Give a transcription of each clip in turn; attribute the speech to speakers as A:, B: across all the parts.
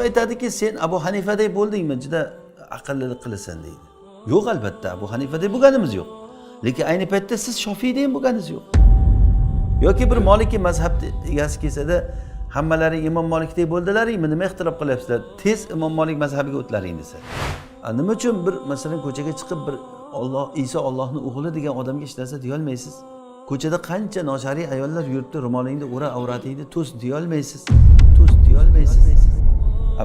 A: aytadiki, sen Abu Hanifadek bo'ldingmi, juda aqllilik qilasan deydi. Yo'q, albatta Abu Hanifadek bo'lganimiz yo'q. Lekin ayni paytda siz Shofiydek ham bo'lganingiz yo'q. Yoki bir Moliki mazhabni egasi kelsada, hammalaring Imom Molikdek bo'ldilaringmi, nima ixtilof qilyapsizlar, tez Imom Molik mazhabiga o'tlaring desa. Nima uchun bir masalan ko'chaga chiqib bir Olloh Iso Ollohni o'g'li degan odamga hech narsa deyolmaysiz? Ko'chada qancha noshariy ayollar yuribdi, ro'molingni o'ra, avratingni to's deyolmaysiz. To's deyolmaysiz.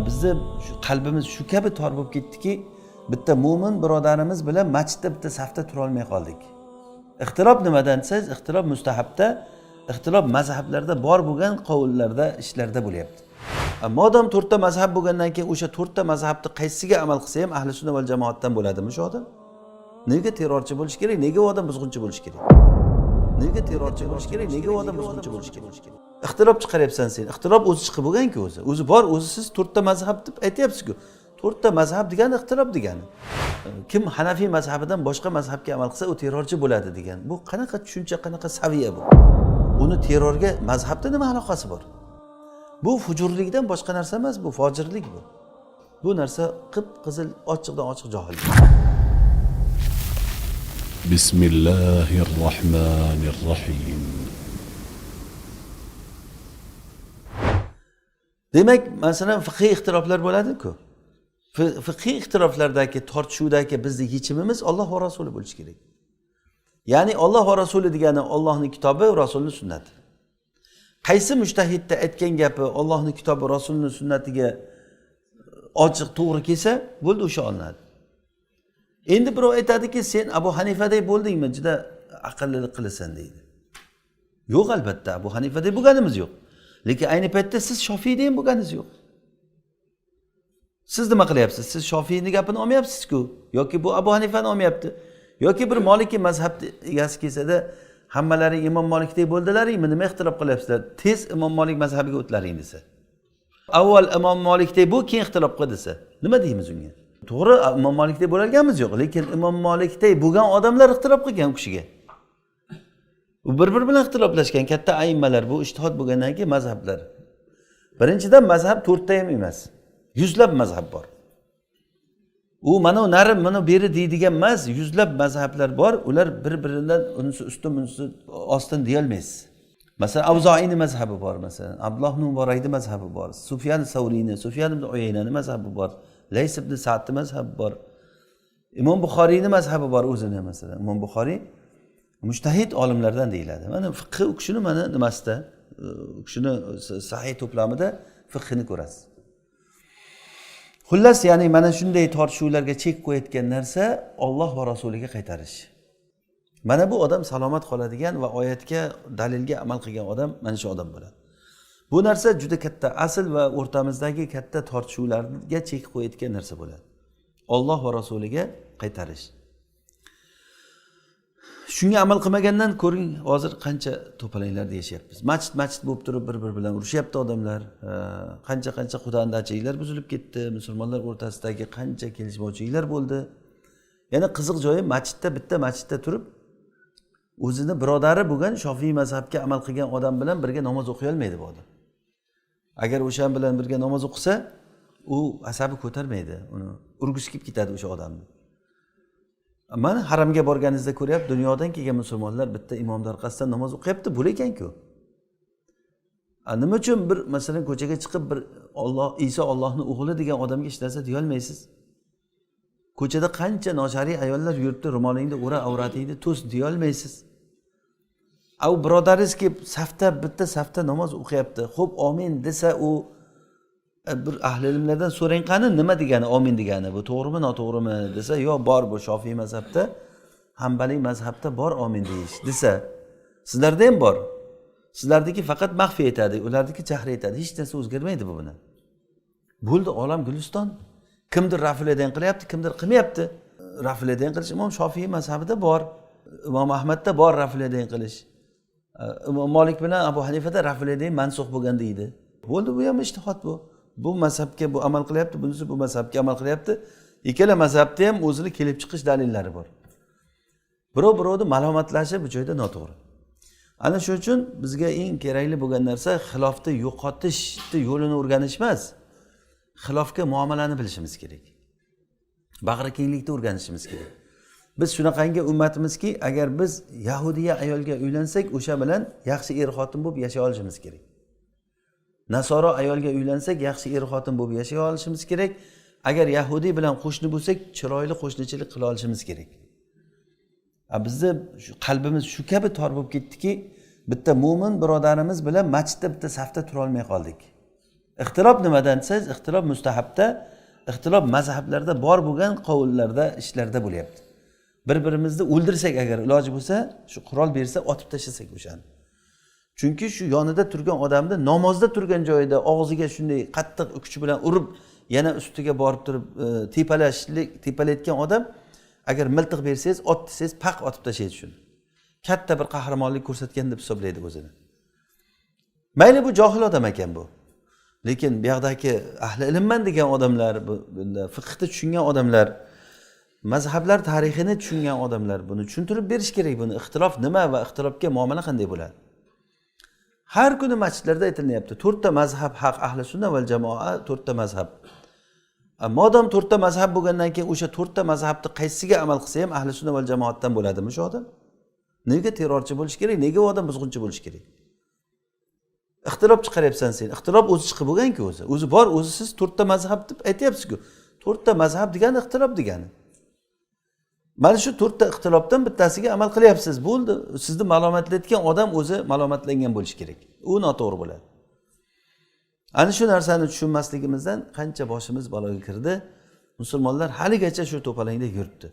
A: Bizni shu qalbimiz shu kabi tor bo'lib ketdiki, bitta mo'min birodarimiz bilan masjidda bitta safda turolmay qoldik. Ixtilof nimadan desangiz, ixtilof mustahabda, ixtilof mazhablarda bor bo'lgan qovullarda, ishlarda bo'lyapti. Modam to'rtta mazhab bo'lgandan keyin o'sha to'rtta mazhabni qaysisiga amal qilsa ham ahli sunna val jamoatdan bo'ladimi shu odam? Nega terrorchi bo'lishi kerak? Nega u odam buzg'unchi bo'lishi kerak? Nega terrorchi bo'lishi kerak? Nega u odam buzg'unchi bo'lishi kerak? Ixtilof chiqaryapsan sen. Ixtilof o'zi chiqib bo'lganku o'zi. O'zi bor, o'zi siz to'rtta mazhab deb aytyapsiz-ku. To'rtta mazhab degani ixtilof degani. Kim Hanafiy mazhabidan boshqa mazhabga amal qilsa, u terrorchi bo'ladi degan. Bu qanaqa tushuncha, qanaqa saviya bu? Uni terrorga mazhabda nima aloqasi bor? Bu fujurlikdan boshqa narsa emas, bu fojirlik bu. Bu narsa qip-qizil, ochiqdan ochiq johillik.
B: Bismillahirrohmanirrohim.
A: Demak, masalan, fiqhiy ixtiloflar bo'ladi-ku. Fiqhiy ixtiloflardagi tortishuvdagi bizni yechimimiz Alloh va Rasuli bo'lishi kerak. Ya'ni Alloh va Rasuli degani Allohning kitobi, Rasulning sunnati. Qaysi mujtahidda aytgan gapi Allohning kitobi, Rasulning sunnatiga ochiq to'g'ri kelsa, bo'ldi, o'sha olinadi. Endi birov aytadiki, sen Abu Hanifadek bo'ldingmi, juda aqllilik qilasan deydi. Yo'q, albatta Abu Hanifadek bo'lganimiz yo'q. Lekin ayni paytda siz Shofiydek ham bo'lganingiz yo'q. Siz nima qilyapsiz? Siz Shofiyni gapini olmayapsiz-ku, yoki bu Abu Hanifani olmayapti. Yoki bir Moliki mazhabni egasi kelsada, hammalaring Imom Molikdek bo'ldilaringmi, nima ixtilof qilyapsizlar, tez Imom Molik mazhabiga o'tlaring desa. Avval Imom Molikdek bu, keyin ixtilof qil desa, nima deymiz unga? To'g'ri, Imom Molikdek bo'lolganmiz yo'q, lekin Imom Molikdek bo'lgan odamlar ixtilof qilgan u kishiga. U bir-biri bilan ixtiloflashgan katta aimmalar, bu ijtihod bo'lgandan keyin mazhablar. Birinchidan mazhab to'rtta ham emas. Yuzlab mazhab bor. U mana nari, mana beri deydigan emas, yuzlab mazhablar bor. Ular bir-biridan unisi ustun, bunisi ostin deyolmaysiz. Masalan, Avzoiyning mazhabi bor, masalan, Abdulloh ibn Muborakning mazhabi bor, Sufyan Savriyni, Sufyan ibn Uyaynani mazhabi bor, Lays ibn Sa'dning mazhabi bor. Imom Buxoriyning mazhabi bor o'zini, masalan. Imom Buxoriy mujtahid olimlardan deyiladi. Mana fiqh u kishini mana nimasida, u kishini sahih to'plamida fiqhini ko'rasiz. Xullas, ya'ni mana shunday tortishuvlarga chek qo'yayotgan narsa Alloh va Rasuliga qaytarish. Mana bu odam salomat qoladigan va oyatga, dalilga amal qilgan odam mana shu odam bo'ladi. Bu narsa juda katta asl va o'rtamizdagi katta tortishuvlarga chek qo'yayotgan narsa bo'ladi. Alloh va Rasuliga qaytarish. Shunga amal qilmagandan ko'ring, hozir qancha to'polanglarda yashayapmiz. Masjid bo'lib turib bir-biri bilan urushyapti odamlar. Qancha-qancha xudandachiliklar buzilib ketdi. Musulmonlar o'rtasidagi qancha kelishmovchiliklar bo'ldi. Yana qiziq joyi, masjidda, bitta masjidda turib o'zini birodari bo'lgan Shofiy mazhabga amal qilgan odam bilan birga namoz o'qiy olmaydi bu odam. Agar o'sha bilan birga namoz o'qisa, u asabi ko'tarmaydi, uni urgisi kelib ketadi o'sha odamni. Mana haramga borganingizda ko'ryapti, dunyodan kelgan musulmonlar bitta imomni orqasidan namoz o'qiyapti, bo'lar ekan-ku. Nima uchun bir masalan ko'chaga chiqib bir Olloh Iso Ollohning o'g'li degan odamga hech narsa deyolmaysiz? Ko'chada qancha noshariy ayollar yuribdi, ro'molingni o'ra, avratingni to's deyolmaysiz. U birodaringiz kelib safda, bitta safda namoz o'qiyapti. Xo'p, omin desa, u bir ahli ilmlardan so'rang, qani nima degani omin degani, bu to'g'rimi, noto'g'rimi desa, yo'q, bor bu Shofiy mazhabda, Hanbaliy mazhabda bor omin deyish desa, sizlarda ham bor. Sizlarniki faqat maxfiy aytadi, ularniki jahriy aytadi. Hech narsa o'zgarmaydi bu bilan. Bo'ldi, olam guliston. Kimdir rafileden qilyapti, kimdir qilmayapti. Rafileden qilish Imom Shofiy mazhabida bor. Imom Ahmadda bor rafileden qilish. Imom Molik bilan Abu Hanifada rafileden mansux bo'lgan deydi. Bo'ldi, bu ham ijtihod bu. Bu mazhabga bu amal qilyapti, bunisi bu mazhabga amal qilyapti. Ikkala mazhabda ham o'zini kelib chiqish dalillari bor. Birov birovni malomatlashi bu joyda noto'g'ri. Ana shu uchun bizga eng kerakli bo'lgan narsa xilofni yo'qotishni yo'lini o'rganish emas. Xilofga muomalani bilishimiz kerak. Bag'rikenglikni o'rganishimiz kerak. Biz shunaqangi ummatimizki, agar biz yahudiya ayolga uylansak, o'sha bilan yaxshi er xotin bo'lib yashay olishimiz kerak. Nasoro ayolga uylansak, yaxshi er xotin bo'lib yashay olishimiz kerak. Agar yahudiy bilan qo'shni bo'lsak, chiroyli qo'shnichilik qila olishimiz kerak. Bizni qalbimiz shu kabi tor bo'lib ketdiki, bitta mo'min birodarimiz bilan masjidda bitta safda tura olmay qoldik. Ixtilof nimadan desangiz, ixtilof mustahabda, ixtilof mazhablarda bor bo'lgan qovullarda, ishlarda bo'lyapti. Bir-birimizni o'ldirsak agar iloji bo'lsa, shu qurol bersa otib tashlasak o'shani. Chunki shu yonida turgan odamni namozda turgan joyida og'ziga shunday qattiq kuch bilan urib, yana ustiga borib turib tepalayotgan odam, agar miltiq bersangiz, ot desangiz, paq otib tashlaydi shuni. Katta bir qahramonlik ko'rsatgan deb hisoblaydi o'zini. Mayli bu johil odam ekan bu. Lekin bu yoqdagi ahli ilmman degan odamlar, bunda fiqhni tushungan odamlar, mazhablar tarixini tushungan odamlar buni tushuntirib berish kerak, buni ixtilof nima va ixtilofga muomala qanday bo'ladi. Har kuni masjidlarda aytilyapti, 4 ta mazhab haq, ahli sunna val jamoa 4 ta mazhab. Modam 4 ta mazhab bo'lgandan keyin o'sha 4 ta mazhabni qaysiga amal qilsa ham ahli sunna val jamoatdan bo'ladimi shu odam? Nega terrorchi bo'lishi kerak? Nega u odam buzg'unchi bo'lishi kerak? Ixtilof chiqaryapsan sen. Ixtilof o'zi chiqib bo'lgan-ku o'zi. O'zi bor, o'zi siz 4 ta mazhab deb aytyapsiz-ku. 4 ta mazhab degani ixtilof degani. Mana shu 4 ta ixtilofdan bittasiga amal qilyapsiz. Bo'ldi. Sizni malomatlayotgan odam o'zi malomatlangan bo'lishi kerak. U noto'g'ri bo'ladi. Ana shu narsani tushunmasligimizdan qancha boshimiz baloga kirdi. Musulmonlar haligacha shu to'polangda yuribdi.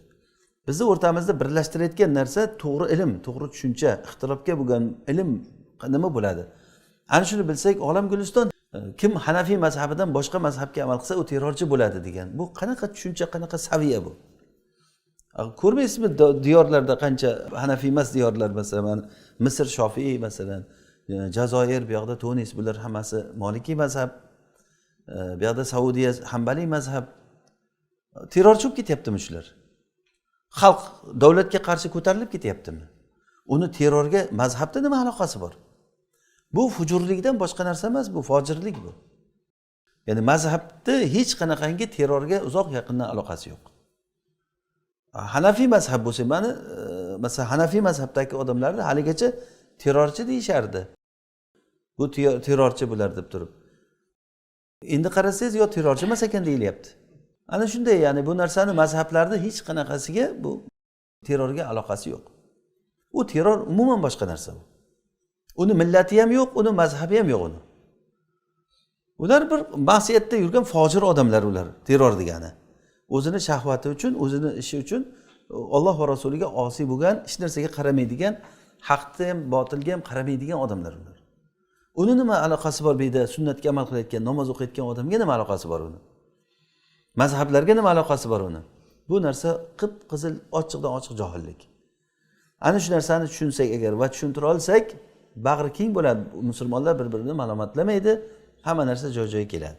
A: Bizni o'rtamizda birlashtirayotgan narsa to'g'ri ilm, to'g'ri tushuncha, ixtilofga bo'lgan ilm nima bo'ladi? Ana shuni bilsak, olam guliston. Kim Hanafiy mazhabidan boshqa mazhabga amal qilsa, u terrorchi bo'ladi degan. Bu qanaqa tushuncha, qanaqa saviya bu? Ko'rmaysizmi diyorlarda qancha Hanafiy emas diyorlar, masalan, Misr Shofiy masalan, Jazoir, bu yoqda Tunis, bular hammasi Molikiy mazhab. Bu yoqda Saudiya Hanbaliy mazhab. Terrorchi bo'lib ketyaptimi shular? Xalq davlatga qarshi ko'tarilib ketyaptimi? Uni terrorga mazhabda nima aloqasi bor? Bu fujurlikdan boshqa narsa emas, bu fojirlik bu. Ya'ni mazhabni hech qanaqangi terrorga uzoq yaqindan aloqasi yo'q. Hanafiy mazhab bo'lsa, mani masalan Hanafiy mazhabdagi odamlarni haligacha terrorchi deyishardi. Bu terrorchi bular deb turib. Endi qarasangiz, yo terrorchi emas ekan deyilyapti. Ana shunday, ya'ni bu narsani mazhablarni hech qanaqasiga bu terrorga aloqasi yo'q. U terror umuman boshqa narsa u. Uni millati ham yo'q, uni mazhabi ham yo'q uni. Ular bir ma'siyatda yurgan fojir odamlar ular, terror degani. O'zini shahvati uchun, o'zini ishi uchun Alloh va rasuliga osiy bo'lgan, hech narsaga qaramaydigan, haqni ham, botilga ham qaramaydigan odamlar ular. Uni nima aloqasi bor bu yerda sunnatga amal qilayotgan, namoz o'qiyotgan odamga nima aloqasi bor uni? Mazhablarga nima aloqasi bor uni? Bu narsa qip-qizil, ochiqdan ochiq johillik. Ana shu narsani tushunsak agar va tushuntira olsak, bag'ri keng bo'ladi. Musulmonlar bir-birini malomatlamaydi, hamma narsa joy-joyiga keladi.